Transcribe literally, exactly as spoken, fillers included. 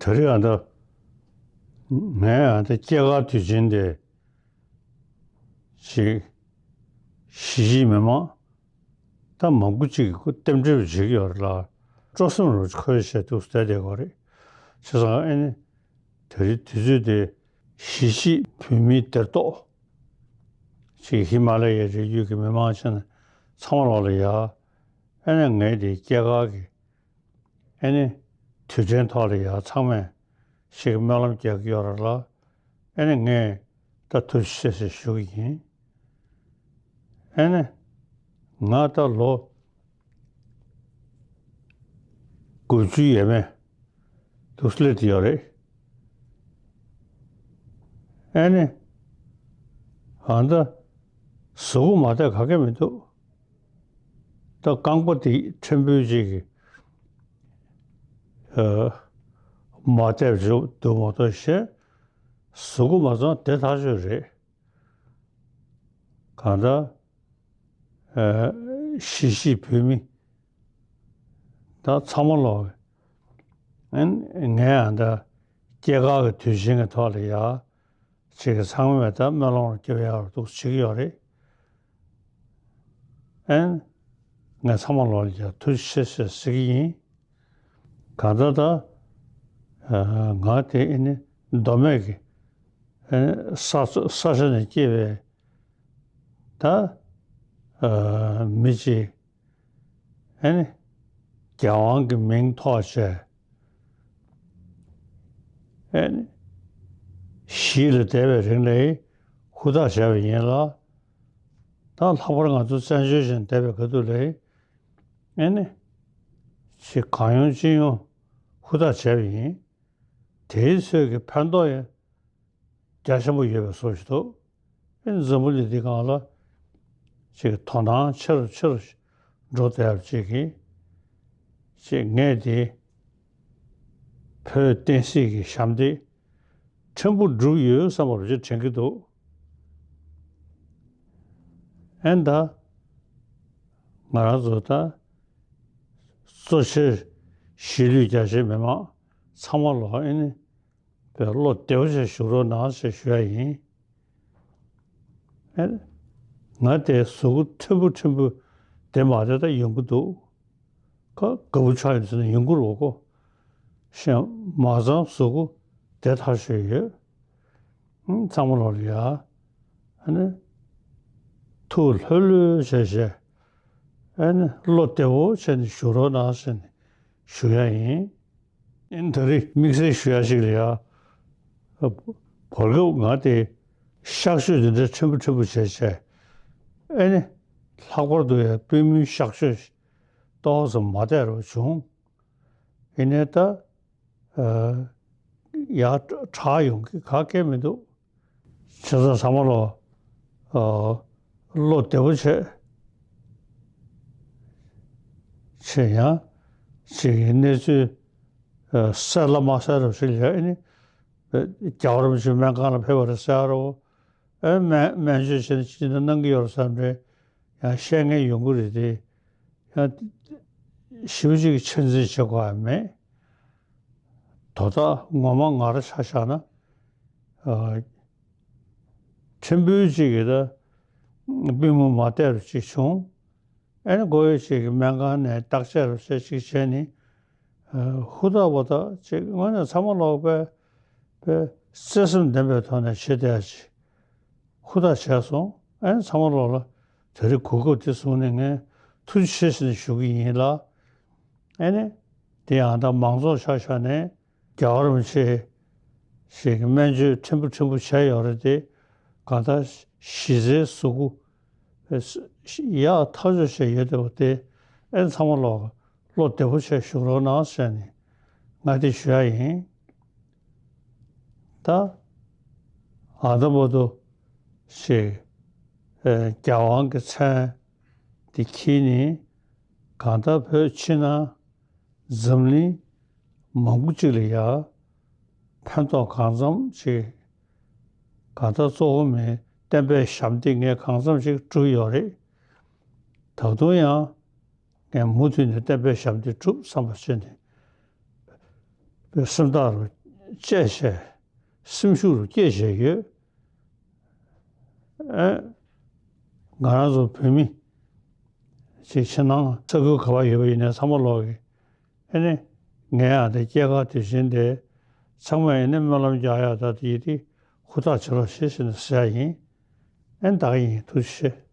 ད་རེས་ཨ་ད་ངས་ཨ་ད་སྐྱེས་སྐར་དུས་ཆེན་དེ་ཅིག་གཞིས་བྱེས་མི་མང་ད་མང་པོ་ཅིག་གིས་རྟེན་འབྲེལ་བྱེད་ཀྱི་ཡོད་རེད་ལ། སྤྲོ་སེམས་རུ་ཁོལ་བྱས་འདུག་བསྡད་བསྡད་ཀྱི་ཡོད་རེད། བྱས་ཙང་ཨ་ནི་ད་རེས་དུས་ཚོད་དེ་གཞིས་བྱེས་བོད་མིའི་སྡེར་གཏོགས་ཅིག་ཧི་མ་ལ་ཡའི་རི་རྒྱུད་ཀྱི་མི་མང་ཆེན་ཚང་མ་ལོག་ལ་ཡ། ཨ་ནི་ངས་དེ་སྐྱེས་སྐར་གྱི་ཨ་ནི་དུས་དྲན་ཐོག་ལ་ཡ་ཚང་མས་ཞིག་སྨོན་ལམ་རྒྱག་གི་ཡོད་རེད་ལ། ཨ་ནི་ངས་ད་ཐུགས་རྗེ་ཆེ་ཞེས་ཞུ་གི་ཡིན། ཨ་ནི་ང་ད་ལོ་དགུ་བཅུ་ཡས་མས་འདུག་སླེབས་ཡོད་རེད། ཨ་ནི་ཨ་ད་གཟུགས་པོ་མ་བདེ་ག་གེ་མི་འདུག་ད་རྐང་པ་དེ་ཕྲན་བུ་ཅིག་གིས་ཨ་མ་བདེ་བ་འདུག་མ་གཏོགས་གཞན་གཟུགས་པོ་མ་ཚང་བདེ་ཐག་ཆོད་རེད། གང་ལྟར་ཨ་གཞིས་བྱེས་བོད་མི་ད་ཚང་མ་ལོག་ཨ་ནི་ངས་ཨ་ད་སྐྱེས་སྐར་གྱི་དུས་ཆེན་གྱི་ཐོག་ལ་ཡ་ཅིག་གི་ཚང་མས་ད་སྨོན་ལམ་རྒྱབ་ཡག་འདུག་བྱེད་ཀྱི་ཡོད་རེད། ཨན། ངས་ཚང་མ་ལོག་ལ་ཡ་ཐུགས་རྗེ་ཆེ་ཞེས་ཟེར་གྱི་ཡིན། གང་ལྟར་ད་ཨ་ང་དེ་ཨ་ནི་མདོ་སྨད་ཀྱི་ཨ་ནི་ས་ས་ཆ་ནས་སྐྱེས་པའི་ད་ཨ་མི་གཅིག་ཨ་ནི་རྒྱལ་དབང་གི་མིང་ཐོགས་བྱས་ཨ་ནི་གཞིས་ལ་བསྡད་པའི་རིང་ལ་ཧུར་ཐག་བྱས་པ་ཡིན་ལ། ད་ལྷག་པར་ང་ཚོ་བཙན་བྱོལ་ཞིག་བསྡད་པའི་སྐབས་དུས་ལ་ཨ་ནི་ཅིག་གང་ཡོང་ཅི་ཡོང་ཧུར་ཐག་བྱས་པ་ཡིན། དེའི་ཚོད་ཀྱི་ཕན་ཐོགས་ཡང་རྒྱ་ཆེན་པོ་ཡོད་པའི་བཟོ་ཞིག་འདུག་ཨེ་འཛམ་བུ་གླིང་འདི་སྒང་ལ་ཅིག་དོ་སྣང་ཆེ་རུ་ཆེ་རུ་འགྲོ་བསྡད་ཡག་ཅིག་གིས་ཅིག་ངས་དེ་བོད་བསྟན་སྲིད་ཀྱི་ཞབས་འདེགས་ཕྲན་བུ་བསྒྲུབས་ཡོད་བསམ་པ་རུ་ཅིག་དྲན་གྱི་འདུག་ཨེ་ད་ང་རང་ཚོ་ད་གཙོ་ཆེར་གཞིས་ལུས་རྒྱ་ཆེའི་མི་མང་ཚང་མ་ལོག་ཨེ་ནི་པའི་བློ་བདེ་བོ་བྱས་བཞུགས་རོགས་གནང་ཞེས་ཞུ་ཡ་ཡིན། ཨེ། ང་དེ་གཟུགས་པོ་ཕྲན་བུ་ཕྲན་བུ་བདེ་མ་བདེ་ད་ཡོང་གི་འདུག་ཁ་དགའ་བོ་ཆགས་ཡོང་ཟེར་ན་ཡོང་གི་རེད་གོ། གཞན་མ་ཚང་གཟུགས་པོ་བདེ་ཐག་ཆོད་ཡོད། ཨང་། ཚང་མ་ལོག་ལ་ཡ། ཨ་ནི། ཐུགས་ལྷོད་ལྷོད་བྱས་བྱས། ཨ་ནི་བློ་བདེ་བོ་བྱས་ནས་བཞུགས་རོགས་གནང་ཟེར་ནས་ཞུ་ཡ་ཡིན། ཨིན། ད་རེས་དམིགས་བསལ་ཞུ་ཡ་ཞིག་ལ་ཡ། བར་སྐབས་ང་དེ་གཤག་བཅོས་འདི་འདྲ་ཕྲན་བུ་ཕྲན་བུ་བྱས་བྱས། ཨེ་ནི། ལྷག་པར་དུ་ཡ་པུས་མོའི་གཤག་བཅོས་ཏོག་ཙམ་མ་བདེ་རུ་བྱུང་། ཡིན་ནའི་ད། ཨ། ཡ་དྲག་ཡོང་གི་ག་གེ་མི་འདུག་བྱས་ཙང་ཚང་མ་ལོག་ཨ། བློ་བདེ་པོ་བྱས། བྱས་ཡང་ཅིག་གི་གནས་ཚུལ་ཨ། གསལ་ལ་མ་གསལ་རོ་ཞིག་ལ་ཨ་ནི། རྒྱལ་བ་རིན་པོ་ཆེ་སྨན་ཁང་ལ་ཕེབས་པ་རེད་ཟེར་རོ། ཨ། སྨན་སྨན་བཅོས་བྱས་ནས་ཅི་འདྲ་གནང་གི་ཡོད་རེད་བསམ་རེད། ཡང་བཤད་མཁན་ཡོང་གི་རེད་དེ། ཡང་ཞེ་པོ་ཅིག་གི་ཆ་འཛིན་བྱེད་དགོས་ཡ་མེད། དོ་བདག་ངོ་མ་ང་རང་ཆ་བཞག་ན། ཨ། ཕྲན་བུ་ཅིག་གིས་ད་པུས་མོ་མ་བདེ་རུ་ཅིག་བྱུང་། ཨ་ནི་མགོ་ཡོད་ཅིག་གིས་སྨན་ཁང་ནས་བརྟག་དཔྱད་རུ་བྱས་ཅིག་བྱས་ནས། ཨ། ཧུར་ཐག་པ་ད་ཅིག་དངོས་གནས་ཚང་མ་ལོག་པའི་པའི་བརྩེ་སེམས་ལྡན་པའི་ཐོག་ནས་བྱེད་བསྡད་ཡ་ཅིག་ཧུར་ཐག་བྱས་སོང་། ཨ་ནི་ཚང་མ་ལོག་ལ་དེ་རིང་གོ་སྐབས་དེ་བཟུང་ནས་ངས་ཐུགས་རྗེ་ཆེ་ཟེར་ནས་ཞུ་གི་ཡིན་ལ། ཨ་ནི། དེ་ཡང་ད་མང་ཚོགས་ཆ་བཞག་ནས་རྒྱལ་བ་རིན་པོ་ཆེ་ཞིག་གི་སྨན་བཅོས་ཕྲན་བུ་ཕྲན་བུ་བྱས་ཡོད་རེད་དེ། གང་ལྟར་གཞི་རྩའི་གཟུགས་པོ་ཡག་ཐག་ཆོད་བྱས་ཡོད་བསྡད་པ་དེ་ཨ་ནི་ཚང་མ་ལོག་བློ་བདེ་པོ་བྱས་བཞུགས་རོགས་གནང་ཟེར་ནས་ང་དེ་ཞུ་ཡ་ཡིན། ད་ཨ་ད་བར་དུ་ཞིག་ཨ། རྒྱལ་དབང་གི་མཚན་དེ་འཁྱེར་ནས་གང་ལྟར་བོད་ཕྱི་ནང་འཛམ་གླིང་མང་པོ་ཅིག་ལ་ཡ་ཕན་ཐོགས་གང་འཚམ་ཅིག་གང་ལྟར་གཙོ་བོ་མིའི་བསྟན་པའི་ཞབས་འདེགས་ངས་གང་འཚམ་ཅིག་བསྒྲུབས་ཡོད་རེད། ད་དུང་ཡང་ངས་མུ་མཐུད་ནས་བསྟན་པའི་ཞབས་འདེགས་བསྒྲུབ་བསམ་པ་བྱས་ནས། སེམས་ཐག་རུ་བཅད་བྱས། སེམས་ཤུགས་རུ་བསྐྱེད་བྱས་ཡོད། ཨེ། ང་རང་ཚོ་བོད་མི་ཅིག་ཕྱི་ནང་ས་ཁུལ་ག་པར་ཡོད་པ་ཡིན་ནའི་ཚང་མ་ལོག་གི། ཨེ་ནི། ངའི་ཨ་དེ་སྐྱེས་སྐར་དུས་ཆེན་དེ་ཚང་མས་ཨེ་ནི་སྨོན་ལམ་རྒྱག་ཡག་ད་དེ་ཡིན་དེ་ཧུར་ཐག་བྱེད་རོགས་ཞེས་ཟེར་ནས་ཟེར་ཡ་ཡིན། ཨེ་ནི་ད་ག་ཡིན། ཐུགས་རྗེ་ཆེ།